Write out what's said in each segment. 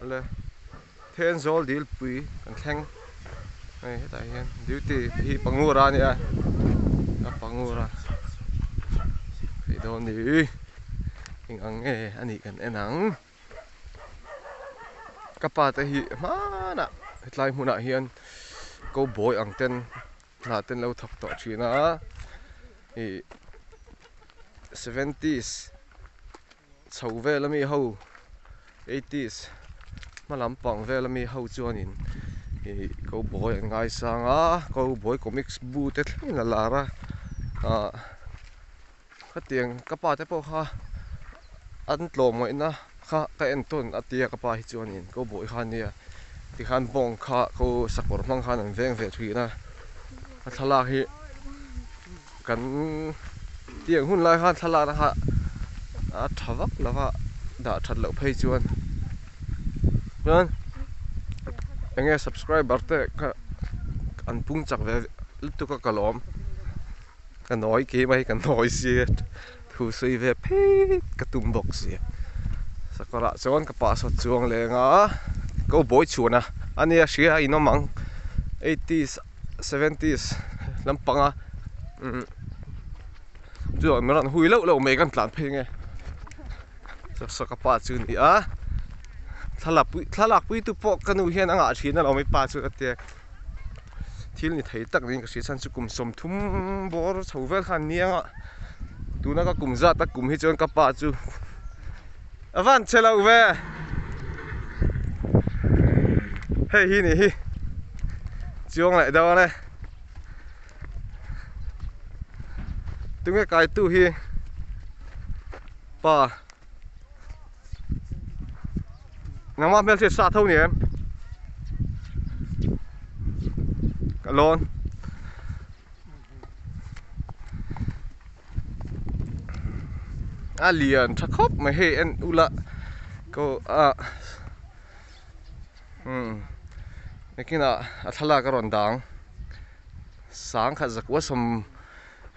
Awle Thenzawl dilpui kan thleng hei hetah hian duty hi Pangura a nia a Pangura theih dawn ni eng ang nge a nih kan en ang ka pa te hi hmanah hetlai hmunah hian cowboy ang ten hna te an lo thawk tawh thin a ih seventies chho vel ami ho eighties hma lampang vel ami ho chuanin ih cowboy an ngaisang a cowboy comics bu te thlengin a lar a ah khatiang ka pa te pawh kha an tlawmngaihna kha ka en tawn a tia ka pa hi chuanin cowboy kha ania tikhan bawng kha ko sakawr hmang khan an veng ve thin a a thlalak hi kan tiang hun lai khan thlalakna kha a tha vak lo va dah that loh phei chuan chuan eng nge subscriber te kha an pung chak ve lutuk a ka lawm ka nawi ke mai ka nawi si thu sawi ve phei ka tum bawk si sakawrah chuan ka pah sawt chuang leng a cowboy chhuan a ania hria a inawm ang eighties seventies lampanga umm chuan min rawn hui loh loh mai kan tlan phei nge saw ka pa chu a ni a thlalak pui thlalak pui tu pawh ka nu hian a ngah thin alawm i pa chu a tia thil ni thei tak niin ka hria chhan chu kum sawmthum bawr chho vel khan a nia tuna ka kum zat a kum hi chuan ka pa chu a van che lo ve hei hi nih hi chuang leh dawn e tunge kaitu hi pa nangmah hmelhriat sa tho ni em ka lawn a lian tha khawp mai hei en ula ko a umm nakinah a thlalak a rawn dang sangkhat zakua sawm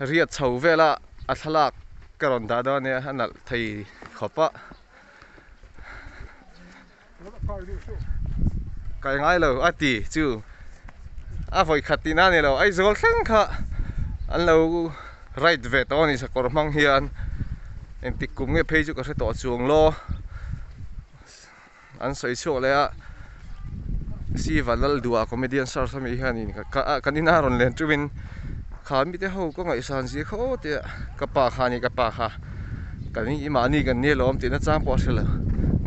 riat chho vela a thlalak ka rawn dah dawn ania a nalh thei khawp a kai ngai lo a ti chu a vawi khat tihna a ni lo Aizawl thleng kha an lo ride ve tawh a ni sakawr hmang hian engtik kum nge phei chu ka hre tawh chuang law an sawi chhuak leh a Siva Lalduha comedian search ami hianin kan ina rawn len teuhin kha mite ho ka ngaihsan zia khaw te a ka pa kha a ni ka pa kha kan i mahni kan nia lawm tihna chang pawh a hre lo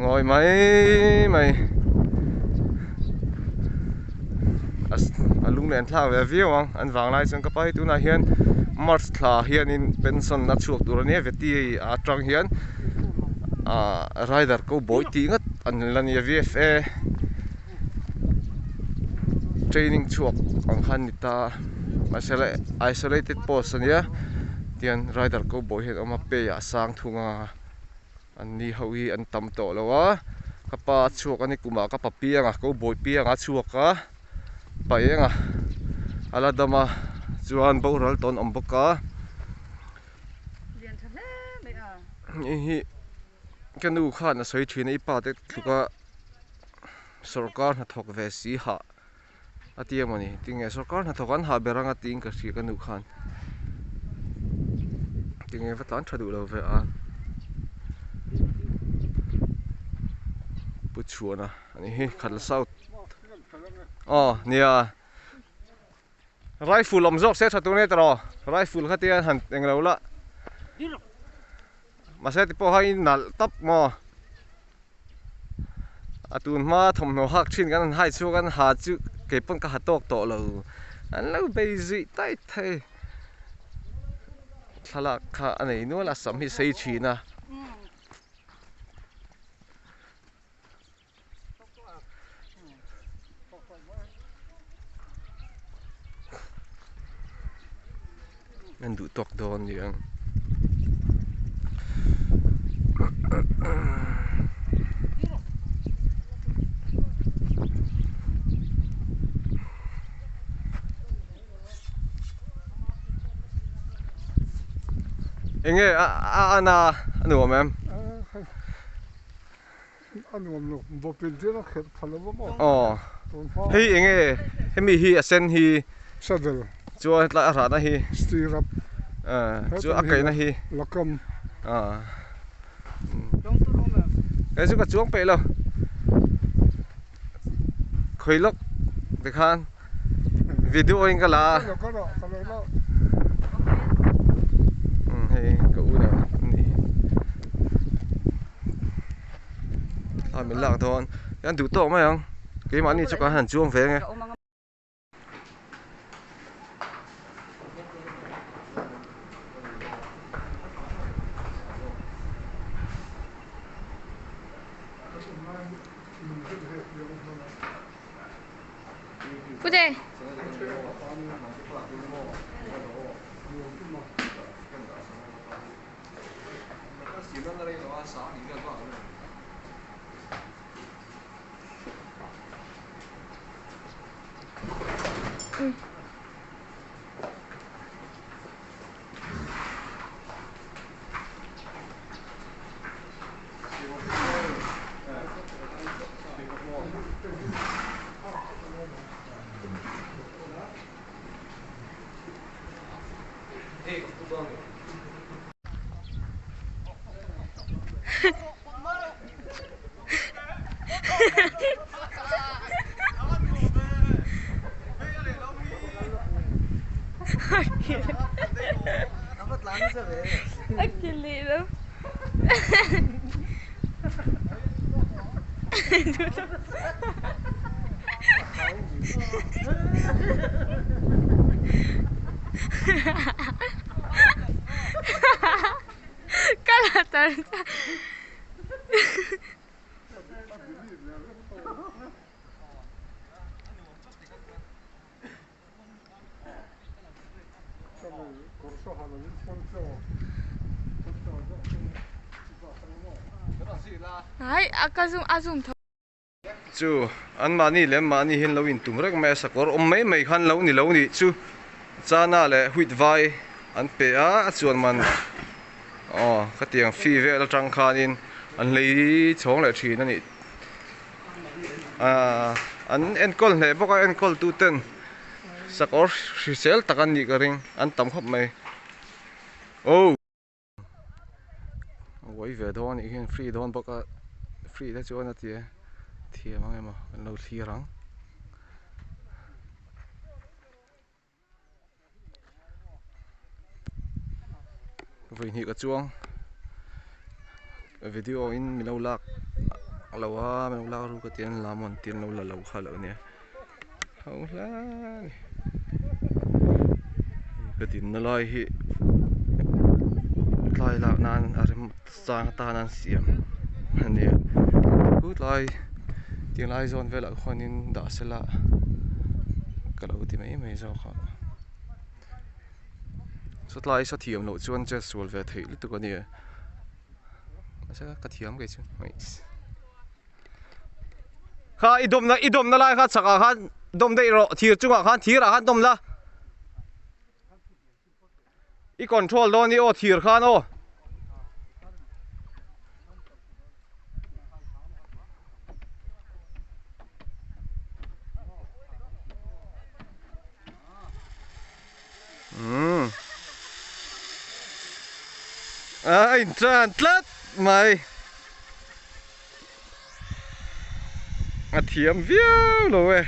ngawi mai mai a lunglen thlak ve viau ang an vang lai chuan ka pa hi tunah hian march thla hianin pension a chhuak tur a nia veti atang hian ah rider cowboy tih ngawt an la nia V_F_A training chhuak ang khan ni ta mahse la isolated post a nia tihian rider cowboy hian a awm a pay ah a sang thung a an ni ho hi an tam tawh lo a ka pa a chhuak a ni kumah ka pa piang a cowboy piang a chhuak a pa eng a a la dam a chuan boral tawn awm bawk a. Lian tha hle mai a. Hei hi ka nu khan a sawi thin a i pa te tluk a sawrkar hnathawk ve si hah a ti emaw ni tinge sawrkar hnathawk an hah ber anga tiin ka hria ka nu khan tinge va tlan tha duh lo ve a pu chhuana a ni hi khatla south aw nia. Rifle awm zawk se tha tur nge tawh rifle kha tia han englo la mahse ti pawh kha i nalh tawp maw a tun hma thawmhnaw hak thin kan han hai chhuak an ha chu kei pawn ka ha tawk tawh lo an lo bei zui tai thei thlalak kha a nei nual a sam hi sei thin a. An duh tawk dawn ni ang. Enge a a ana a nuam em? A nuam lo, bawpin tir a khelh pha lo va maw? Aw, hei eng nge hemi hi a sen hi? Saddle. Chuan hetlai a rahna hi? Stirrup. Chuan a kaihna hi? Lakam. Kei chu ka chuang peih lo. Khawi lawk tikhan video in ka la a. Hei ka u na ani a min lak dawn hian duh tawk mai ang keimahni chu kan han chuang ve ang e. Pute. A kilih lo. Ka la tar ta. Ai a ka zum a zum tho. Chu anmahni leh anmahni hian lo intum reng mai a sakawr awm mai mai khan lo ni lo nih chu chana leh wheat vai an pe a a chuan man aw khatiang fee vel atang khanin an hlei chhawng leh thin a nih ahh an enkawl hle bawk a enkawl tu ten sakawr hrisel tak an nih ka ring an tam khawp mai oh. Uai ve dawn anih hian free dawn bawk a free te chuan a ti thiam ang emaw kan lo thlir ang. Vawi hnih ka chuang video in min lo lak lo a min lo lak ru ka ti a an lam an ti an lo la lo kha lo ania ho hle a ni ka dinna lai hi tlai lak nan a rem chang atan an siam a nia tlai tiang lai zawn velah khuanin dah sela ka lo ti mai mai zawk a sawtlai sa thiam loh chuan chet sual ve theih lutuk a nia mahse ka thiam kei chu kha i dawmna i dawmna lai kha chhakah khan dawm daih rawh thir chungah khan thirah khan dawm la. I control dawn i aw thir khan aw. Umm. A in tan tlat mai. A thiam viau lo e.